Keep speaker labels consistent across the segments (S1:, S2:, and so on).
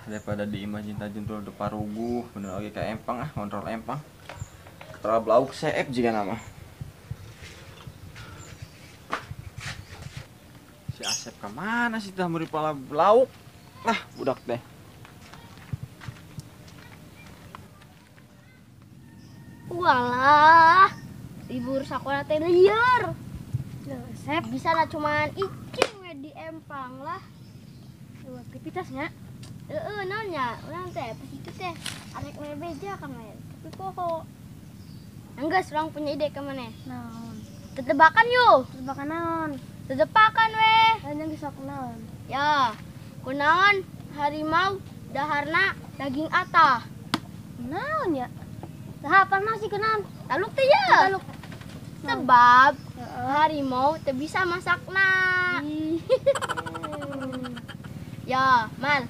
S1: Daripada di imah cinta jentul teu paruguh, bener oge ka empang ah, kontrol empang. Terlalu lauk seep jika nama. Si Asep kemana sih tah meuli pala lauk? Lah, budak teh.
S2: Walah, libur sekolah teh lieur. Sep bisa lah cuman icing we di empang lah.
S3: Tuh, aktivitasnya.
S2: Heeh, naon nya? Urang teh pas itu teh arek mere beja ka mana. Tapi kok enggeus urang punya ide ka maneh.
S3: Naon?
S2: Tetebakan yuk.
S3: Tetebakan naon?
S2: Tetebakan weh.
S3: Lain geus sok naon?
S2: Ya, kunaon harimau daharna daging atah.
S3: Naon ya? Saha pernah sih kunaon?
S2: Taluk teh ya.
S3: Taluk.
S2: Sebab harimau teu bisa masakna. Ya, Mal.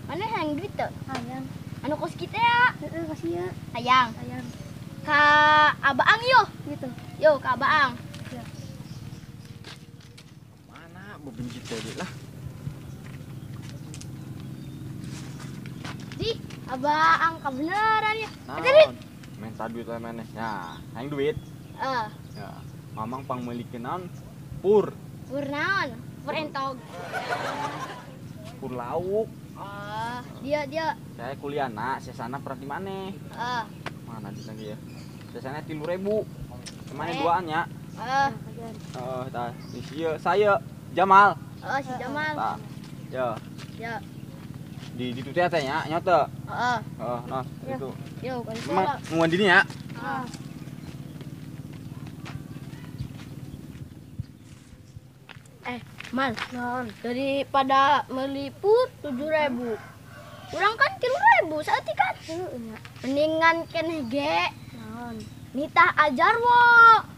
S2: Mana hayang duit teu?
S3: Hayang.
S2: Anu kos kita ya?
S3: Heeh, kos ieu.
S2: Hayang.
S3: Hayang.
S2: Ka Abaang yo.
S3: Gitu.
S2: Yo, ka Abaang.
S3: Ya.
S1: Mana bebenci tadi lah.
S2: Di Abaang kabeneran ya.
S1: Ada duit. Minta duit lah maneh. Ya, hayang duit.
S2: Heeh.
S1: Ya, mamang pangmeulikeun naon? Pur.
S2: Pur naon? Pur entog.
S1: Pur lauk.
S2: Oh, dia.
S1: Saya kuliah nak, saya sana pernah di mana?
S2: Heeh.
S1: Mana di lagi ya? Saya sana 3.000. Kemana duaan ya?
S2: Heeh.
S1: Heeh, tah. Di sieu saya Jamal.
S2: Oh, si Jamal.
S1: Tah. Ya.
S2: Ya.
S1: Di ditu teh teh nya, nya teu.
S2: Heeh.
S1: Heeh, nah, itu.
S2: Yo,
S1: Mang nguan dini ya.
S2: Heeh. Mal,
S3: naon?
S2: Daripada meliput 7.000. Urang kan 3.000 saeutik kan?
S3: Heeh nya.
S2: Mendingan keneh ge.
S3: Naon?
S2: Nitah ajar wo.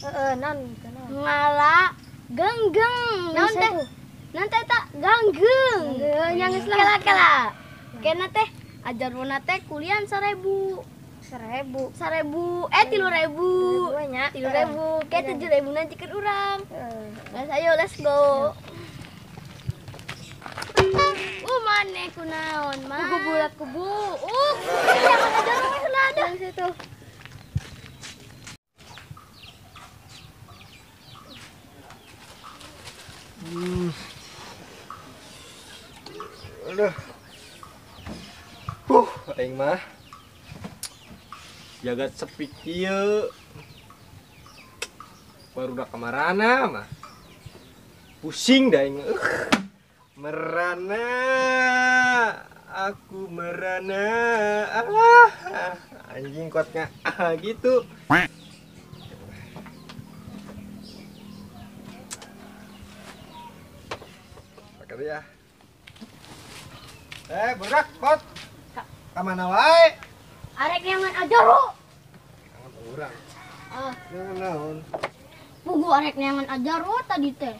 S3: Heeh, naon naon?
S2: Ngala genggeng. Naon teh? Naon teh tak ganggeng.
S3: Ganggeng nya geus lah.
S2: Kela-kela. Kena teh ajar wo na teh kuliah 1.000.
S3: 1.000.
S2: 1.000 3.000.
S3: Nya.
S2: 3.000. Ke 7.000 nanti ke urang.
S3: Heeh.
S2: Guys, ayo let's go. Mane kunaon mah.
S3: Kubu bulat kubu.
S2: Jangan aja rumah lah ada.
S3: Situ.
S4: Aduh. Aing mah. Jagat sepi kieu. Baru udah kamarana mah. Pusing dah aing. Merana, aku merana. Ah, anjing kuatnya gitu. Pakai ya. Budak, kot. Ka mana wae?
S2: Arek nyangan aja, Ro.
S4: Nyangan urang. Nyangan naon?
S2: Pugu arek nyangan aja, Ro tadi teh.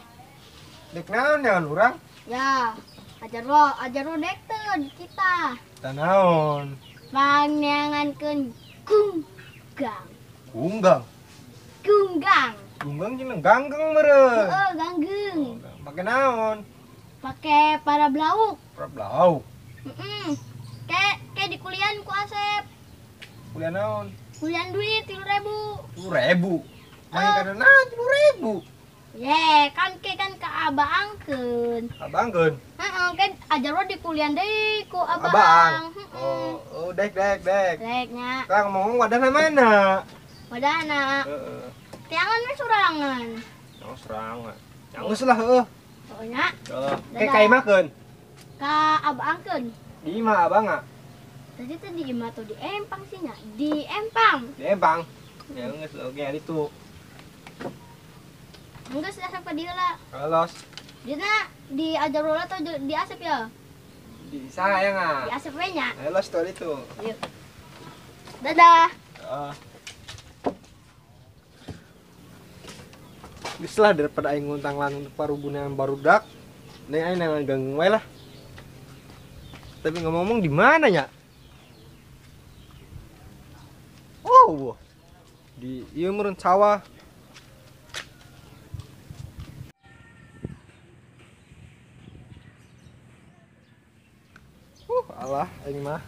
S4: Dek naon nyangan urang?
S2: Ya, ajar lo dek teu di kita.
S4: Tanaon.
S2: Pangnyangankeun gunggang.
S4: Gunggang.
S2: Gunggang.
S4: Gunggang jeung ganggeng meureun.
S2: Heeh, ganggeng.
S4: Pake naon?
S2: Pake para blauk.
S4: Para blauk.
S2: Heeh. Kayak di kuliah ku Asep.
S4: Kuliah naon?
S2: Kuliah duit 3.000.
S4: 3.000. Main kana naon 3.000?
S2: Ye, kan ke kan ka abaangkeun.
S4: Abaangkeun?
S2: Heeh, kan ajar lo di kuliah deui ku abaang.
S4: Oh, dek.
S2: Dek nya.
S4: Kang ngomong wadahna mana?
S2: Wadahna.
S4: Heeh.
S2: Tiangan we sorangan.
S4: Oh, sorangan. Ya geus lah heueuh.
S2: Heeh nya.
S4: Heeh. Ke ka imahkeun?
S2: Ka abaangkeun.
S4: Di imah abang ah?
S2: Tadi teh di imah atau di empang sih nya? Di empang.
S4: Di empang. Ya geus oge itu.
S2: Enggak sih Asep ke dia lah.
S4: Los.
S2: Dia na di ajar rola atau di Asep ya?
S4: Di saya nggak.
S2: Di Asep we nya.
S4: Los tuh itu.
S2: Yuk. Dadah.
S4: Geus lah daripada aing nguntang lan parubunan barudak. Nih aing nangan ganggu wae lah. Tapi ngomong-ngomong di mana nya? Oh, di ieu meureun sawah. Alah aing mah.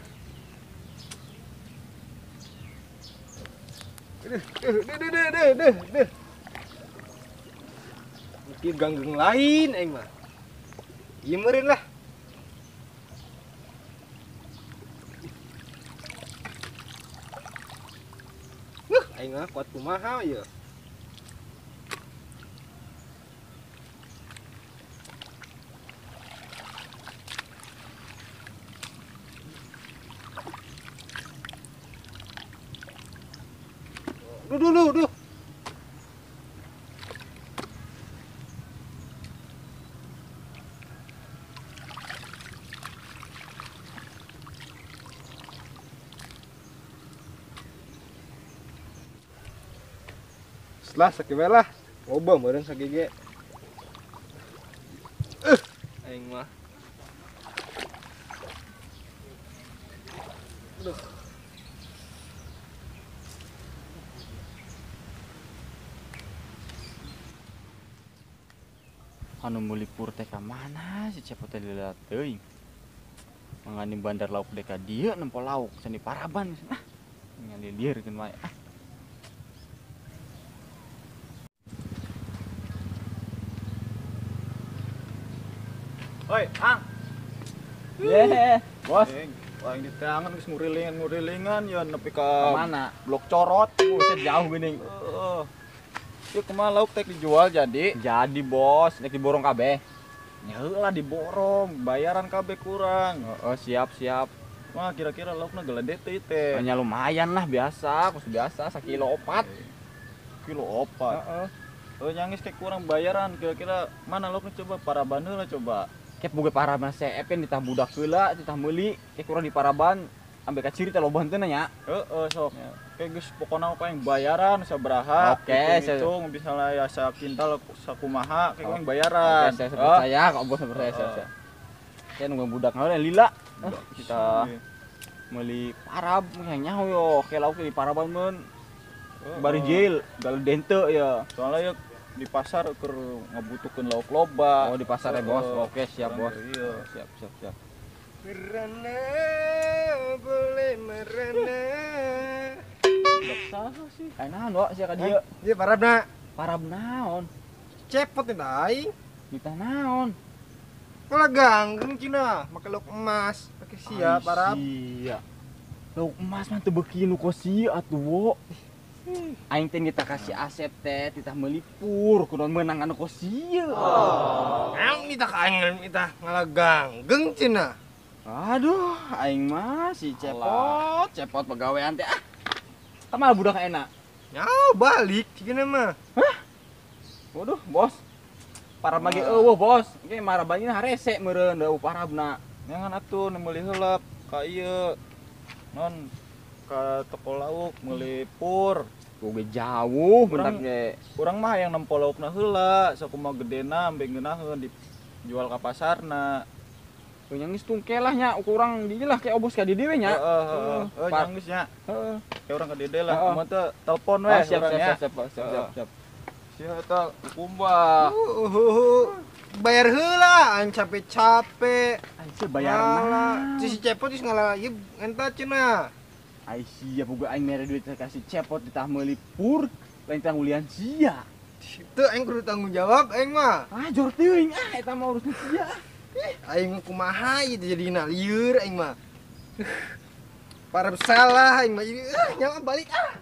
S4: Deh deh deh deh deh deh. Mungkin ganggeng lain aing mah. Ieu meureun lah. Aing mah kuat kumaha ieu. Duh, duh, duh. Setelah sakieu lah, loba meureun sagege. Aing mah. Aduh.
S1: Anu meuli pur teh ka mana si Cepot teh lila teuing. Mangani bandar lauk dek ka dieu nempo lauk can di Paraban. Ah, ngan diliurkeun wae. Ah. Oi, Ang. Ye, bos.
S5: Aing di tangan geus ngurilingan-ngurilingan ya nepi ka
S1: mana?
S5: Blok corot.
S1: Buset jauh geuning.
S5: Heeh. Ieu kumaha lauk tek dijual jadi?
S1: Jadi, bos. Nek diborong kabeh.
S5: Ya heula diborong, bayaran kabeh kurang.
S1: Heeh, siap, siap.
S5: Wah, kira-kira laukna gelede teh teh.
S1: Hanya lumayan lah biasa, kos biasa sakilo 4.
S5: Kilo 4.
S1: Heeh.
S5: Oh, nyangis kayak kurang bayaran, kira-kira mana laukna coba Paraban heula coba.
S1: Kep boga Paraban CF kan ditah budak heula, ditah meuli, kek kurang di Paraban ambe ka ciri teh loba henteu nya.
S5: Heeh, sok. Kayak geus pokona apa yang bayaran sabaraha.
S1: Oke,
S5: hitung misalnya ya sakintal sakumaha kayak yang bayaran.
S1: Oke, saya percaya kok bos percaya saya. Saya nunggu budak heula lila. Kita meuli parab yang nyaho yo, kayak lauk di Paraban mun. Bari jail, galedente ya.
S5: Soalnya ya di pasar keur ngebutuhkeun lauk loba.
S1: Oh, di pasar ya, bos. Oke, siap, bos.
S5: Iya,
S1: siap, siap, siap.
S4: Merana boleh merana.
S1: Saha sih? Aing naon, Wak, sia ka dieu?
S4: Ieu parabna.
S1: Parab naon?
S4: Cepot teh aing.
S1: Nitah naon?
S4: Kalau ganggeng cina, make lauk emas, make sia parab.
S1: Iya. Lauk emas mah teu beuki nu kos ieu atuh, Wok. Aing teh kita kasih Asep teh titah meuli pur kudu meunang anu kos ieu.
S4: Aing nitah ka aing nitah ngalaganggeng cina.
S1: Aduh, aing mah si Cepot, Cepot pegawaian teh ah. Kamal budak enak.
S4: Nyau balik cina mah.
S1: Hah? Waduh, bos. Parab lagi eueuh, bos. Engke maraban harese meureun da parabna.
S5: Nyangan atuh nu meuli heula ka ieu. Non ka toko lauk meuli pur.
S1: Oge jauh bentar ge.
S5: Urang mah yang nempo laukna heula, sakumaha gedena ambe ngeunaheun dijual ka pasarna.
S1: Nyangis tungke lah nya kurang di lah kayak obos ka di dewe nya.
S5: Heeh, heeh, nyangis nya.
S1: Heeh.
S5: Kayak urang ka dede lah, kumaha teh telepon we
S1: siap, siap, siap, siap, siap.
S5: Sia eta kumbah.
S4: Bayar heula aing capek-capek.
S1: Aing sih bayar nah.
S4: Si Cepot geus ngalah ieu enta cenah.
S1: Ai sia boga aing mere duit kasih Cepot ditah meuli pur, lain tah ngulian sia.
S4: Teu aing kudu tanggung jawab aing mah.
S1: Ah jor teuing ah eta mah urusan sia.
S4: Aing kumaha ieu jadina lieur aing mah. Para salah aing mah. Nyawa balik ah.